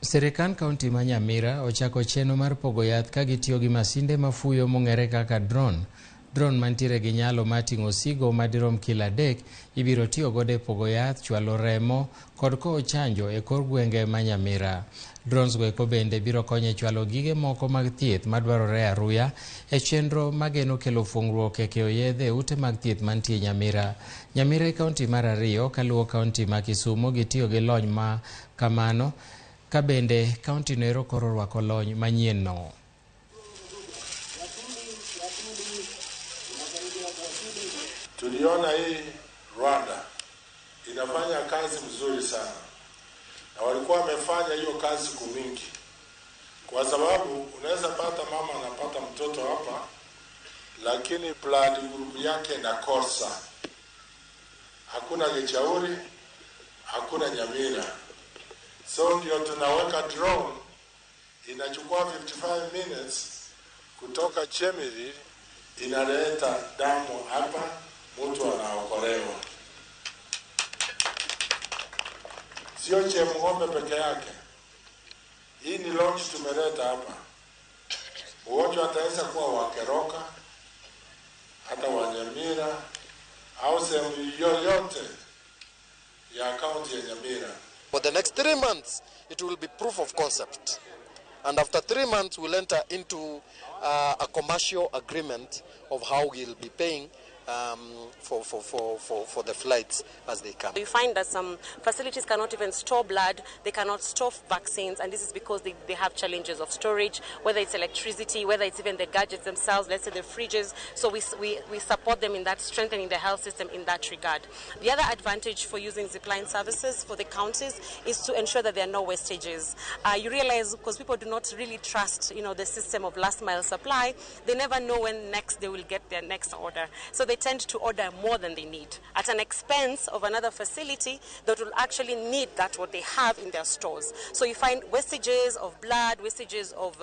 Sirikand kaunti ma Nyamira ochako chenro mar pogo yath ka gitiyo gi masinde mafuyo mong'ere kaka drone. Drone mantiere gi nyalo mar ting'o osigo madirom kilo 3 ibiro tiyo godo e pogo yath, chwalo remo kod kowo chanjo e kor gwenge ma Nyamira. Drones go eko bende biro konyo e chwalo gige moko mag thieth madwarore aruya e chenro mageno kelo fuong'ruok e keyo yedhe e ute mag thieth mantie Nyamira. Nyamira e kaunti mar 2 kaluwo kaunti ma Kisumu gi tiyo gi lony ma kamano, ka bende kaunti no ero koro orwako lony manyien no. Tuliona hii Rwanda inafanya kazi mzuri sana, na walikuwa wamefanya hiyo kazi siku mingi, kwa sababu unaweza pata mama anapata mtoto hapa, lakini blood group yake inakosa. Hakuna Gichauri, hakuna Nyamira. So ndio tunaweka drone inachukua 55 minutes kutoka Chemelil, inaleta damu hapa, mtu anaokolewa. Sio Chemng'ombe peke yake. Hii ni launch tumeleta hapa. Mgonjwa ataweza kuwa wa Keroka, hata wa Nyamira, au sehemu yoyote ya kaunti ya Nyamira. For the next 3 months, it will be proof of concept. And after 3 months, we'll enter into a commercial agreement of how we'll be paying for the flights as they come. You find that some facilities cannot even store blood, they cannot store vaccines, and this is because they have challenges of storage, whether it's electricity, whether it's even the gadgets themselves, let's say the fridges. So we support them in that, strengthening the health system in that regard. The other advantage for using Zipline services for the counties is to ensure that there are no wastages. You realize, because people do not really trust, the system of last mile supply, they never know when next they will get their next order. So they tend to order more than they need at an expense of another facility that will actually need that what they have in their stores. So you find wastages of blood, wastages of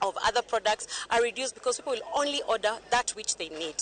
other products are reduced because people will only order that which they need.